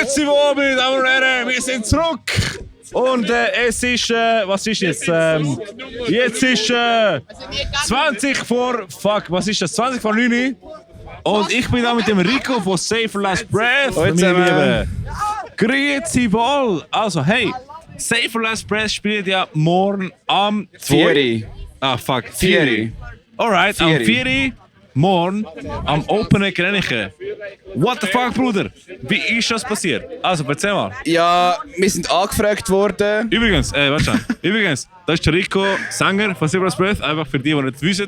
Grüezi wohl, meine Damen und Herren, wir sind zurück! Und es ist, was ist jetzt? Jetzt ist 20 vor, fuck, was ist das? 20 vor 9 Uhr. Und ich bin da mit dem Rico von Save for Last Breath. Hallo zusammen. Grüezi wohl! Also, hey, Save for Last Breath spielt ja morgen am 4. Ah, fuck. 4. Alright, am 4. Morgen am Open Grenichen. What the fuck, Bruder? Wie ist das passiert? Also, erzähl mal. Ja, wir sind angefragt worden. Übrigens, warte schon. Übrigens, das ist der Rico, Sänger von Save for Last Breath. Einfach für die nicht wissen.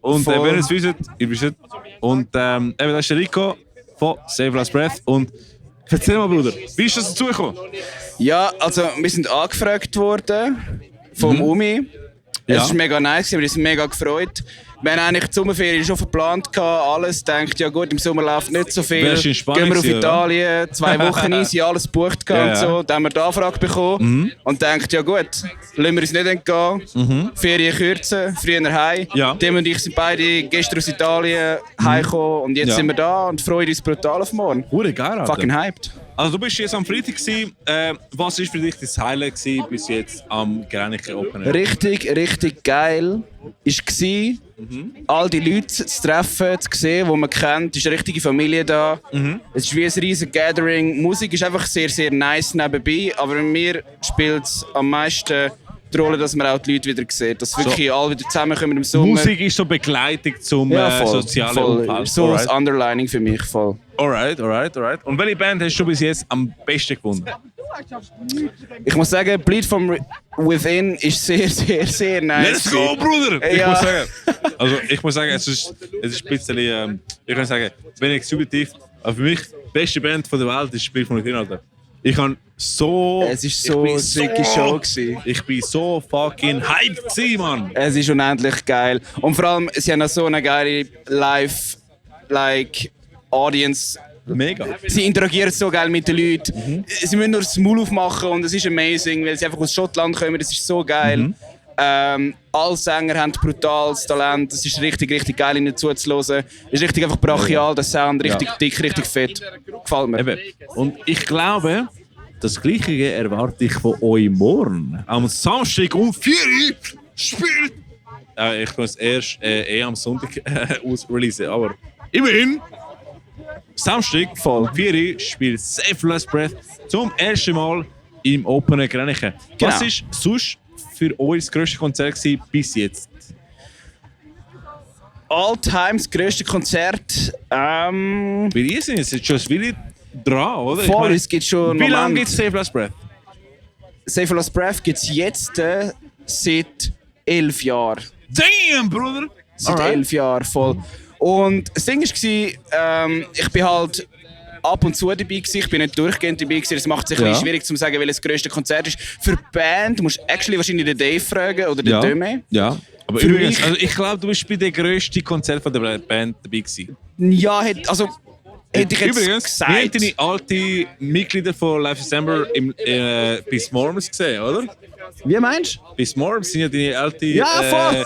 Und wenn ihr es wisst, ihr wisst. Und eben, das ist der Rico von Save for Last Breath. Und erzähl mal, Bruder, wie ist das dazu gekommen? Ja, also wir sind angefragt worden vom Umi. Ja. Es ist mega nice, wir haben uns mega gefreut. Wir haben eigentlich die Sommerferien schon verplant gehabt, alles. Denkt, ja gut, im Sommer läuft nicht so viel. Wärst du in Spanien Gehen wir auf gewesen, Italien, 2 Wochen easy, alles gebucht gehabt Ja, und so. Dann haben wir die Anfrage bekommen und denkt, ja gut, lassen wir uns nicht entgehen. Ferien kürzen, früher heim. Ja. Tim und ich sind beide gestern aus Italien heimgekommen und jetzt Ja. sind wir da und freuen uns brutal auf morgen. Hure geil, Alter. Fucking hyped. Also du bist jetzt am Freitag gewesen. Was war für dich das Highlight gewesen, bis jetzt am Grenichen Open Air? Richtig geil war, all die Leute zu treffen, zu sehen, die man kennt. Es ist eine richtige Familie da. Es ist wie ein riesiges Gathering. Musik ist einfach sehr, sehr nice nebenbei, aber mir spielt es am meisten die Rolle, dass man auch die Leute wieder sieht. Dass wirklich alle wieder zusammenkommen im Sommer. Musik ist so Begleitung zum sozialen Umfeld. So Alright. das Underlining für mich, voll. Alright. Und welche Band hast du bis jetzt am besten gefunden? Ich muss sagen, Bleed from Within ist sehr, sehr, sehr nice. Let's go, Bruder! Ja. Ich muss sagen, es ist ein bisschen, ich kann sagen, wenig subjektiv, aber für mich die beste Band von der Welt ist Spiel von Within, Alter. Ich kann so... Es war so eine sicke Show gewesen. Ich bin so fucking hyped gewesen, Mann! Es ist unendlich geil. Und vor allem, sie haben auch so eine geile Live-Audience. Mega. Sie interagieren so geil mit den Leuten. Sie müssen nur das Maul aufmachen und es ist amazing, weil sie einfach aus Schottland kommen. Das ist so geil. Alle Sänger haben brutales Talent. Es ist richtig, richtig geil, ihnen zuzuhören. Es ist richtig einfach brachial, der Sound, richtig dick, richtig fett. Gefällt mir. Eben. Und ich glaube, das Gleiche erwarte ich von euch morgen. Am Samstag um 4 Uhr spielt... ich kann es erst am Sonntag ausreleasen, aber immerhin... Samstag Voll. um 4 Uhr spielt Save for Last Breath zum ersten Mal im Open Grenichen. Genau. Was ist sonst für euch das grösste Konzert gewesen bis jetzt? All-time das grösste Konzert. Weil ihr seid jetzt schon viele dran, oder? Voll, Ich meine, es gibt schon einen wie lange Moment. gibt es Save for Last Breath? Save for Last Breath gibt es jetzt seit 11 Jahren. Damn, Bruder! Seit Alright. 11 Jahren voll. Und das Ding war, ich bin halt ab und zu dabei gewesen. Ich bin nicht durchgehend dabei gewesen. Es macht sich ein bisschen schwierig zu sagen, welches das grösste Konzert ist. Für die Band musst du actually wahrscheinlich den Dave fragen oder den Döme. Ja. Aber Für übrigens, mich- also ich glaube, du bist bei dem grössten Konzert von der Band dabei gewesen. Ja, hätte ich jetzt Übrigens, gesagt. wir haben deine alten Mitglieder von Life December bei Smorms gesehen, oder? Wie meinst du? Bei Smorms sind ja deine alten Ja, voll.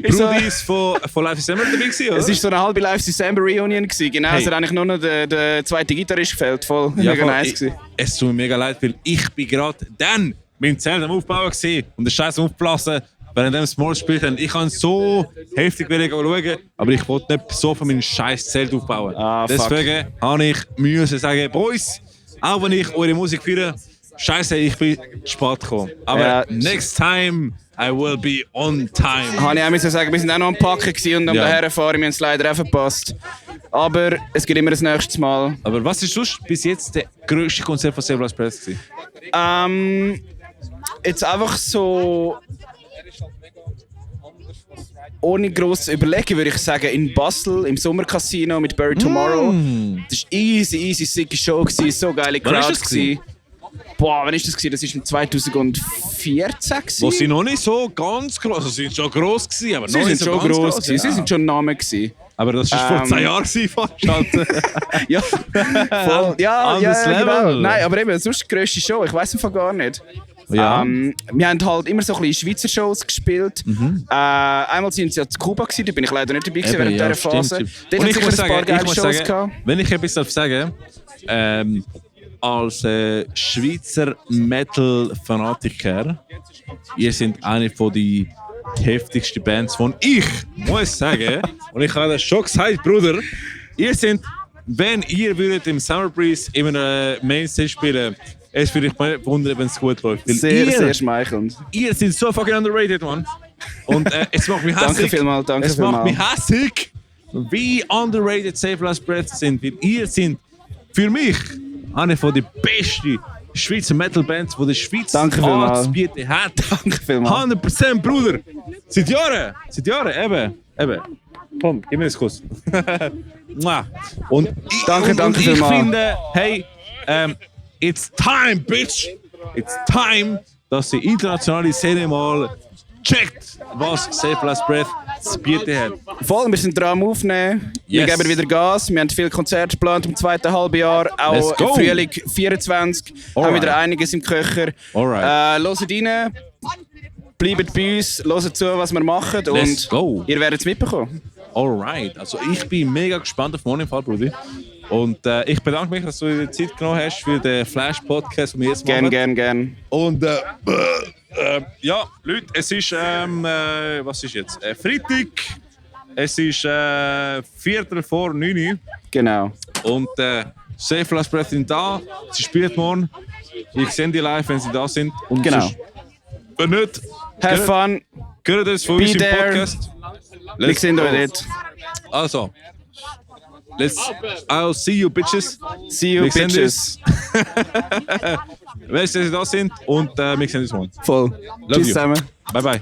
Brudis von Life December dabei gewesen, oder? Es war so eine halbe Live December Reunion gewesen. Genau, Hey. es hat eigentlich nur noch der zweite Gitarrist gefällt. Voll mega voll. nice gewesen. Es tut mir mega leid, weil ich bin gerade dann mit dem Zelt am Aufbauen gewesen und den Scheiß aufgeblasen, während dem Smorms gespielt haben. Ich kann so heftig schauen, aber ich wollte nicht so von meinem scheiß Zelt aufbauen. Ah, fuck. Deswegen habe ich müssen sagen, Boys, auch wenn ich eure Musik führe, Scheiße, ich bin zu spät gekommen. Aber Ja. next time, I will be on time. Habe ich auch müssen sagen, wir sind auch noch am Packen gewesen und am Ja. Daherfahren. Wir haben es leider auch verpasst. Aber es gibt immer das nächste Mal. Aber was ist sonst bis jetzt der grösste Konzert von Save for Last Breath gewesen? Jetzt einfach so... Ohne gross zu überlegen, würde ich sagen, in Basel, im Sommercasino mit Bury Tomorrow. Das war easy, sicke Show, gewesen, so geile Wann ist Crowd. das gewesen? Boah, wann ist das gewesen? Das war im 2014 gewesen. Wo sie noch nicht so ganz groß, also sie sind schon gross gewesen, aber Sie noch sind nicht so schon ganz gross gewesen, sie ja. sind schon Namen gewesen. Aber das war vor 10 Jahren gewesen, fast. Halt. Ja, voll. Ja, Anderes ja, genau. Level. Nein, aber eben, sonst die grösste Show, ich weiss einfach gar nicht. Ja. Wir haben halt immer so ein bisschen Schweizer Shows gespielt. Einmal sind sie ja zu Kuba gewesen, da bin ich leider nicht dabei gewesen Eben, während ja, dieser Phase. stimmt. Dort Und hat ich sicher muss ein paar sagen, geile Shows gehabt. wenn ich etwas darf sagen, als Schweizer Metal-Fanatiker, ihr seid eine von den heftigsten Bands, von ich muss sagen, und ich habe das schon gesagt, Bruder, ihr seid, wenn ihr würdet im Summer Breeze in einem Mainstage spielen, es würde mich mal wundern, wenn es gut läuft. Sehr schmeichelnd. Ihr seid so fucking underrated, Mann. Und es macht mich hässlich. Danke vielmals, danke Es macht mich vielmals. hässlich, wie underrated Save Last Breath sind. Weil ihr seid für mich eine von den besten Schweizer Metal-Bands, die die Schweiz Danke vielmals. anzubieten hat. Danke vielmals. 100%, Bruder. Seit Jahren, eben. Komm, gib mir einen Kuss. Mua. Und Danke ich vielmals. finde, hey, it's time, bitch! It's time, dass die internationale Szene mal checkt, was Save Last Breath zu bieten hat. Voll, wir sind dran am Aufnehmen. Wir Yes. geben wieder Gas. Wir haben viele Konzerte geplant im zweiten Halbjahr. Let's Auch go. Frühling 24 haben Alright. wieder einiges im Köcher. Alright. Hört rein, bleibt bei uns, hört zu, was wir machen. Let's Und go. ihr werdet es mitbekommen. Alright, also ich bin mega gespannt auf morgen im Fall, Brudi. Und ich bedanke mich, dass du dir Zeit genommen hast für den Flash-Podcast, den wir jetzt machen. Gern. Und ja, Leute, es ist, was ist jetzt? Freitag, es ist Viertel vor 9 Uhr Genau. und Save Last Breath sind da, sie spielen morgen. Ich sehe die live, wenn sie da sind. Und Genau. sonst, wenn nicht, Have fun. gehört das von Be uns im there. Podcast. Wir sehen euch dort. Also, I'll see you, bitches. See you, Wir sehen bitches. Wenn sie da sind und wir sehen uns morgen. Voll. Love Tschüss you. zusammen. Bye bye.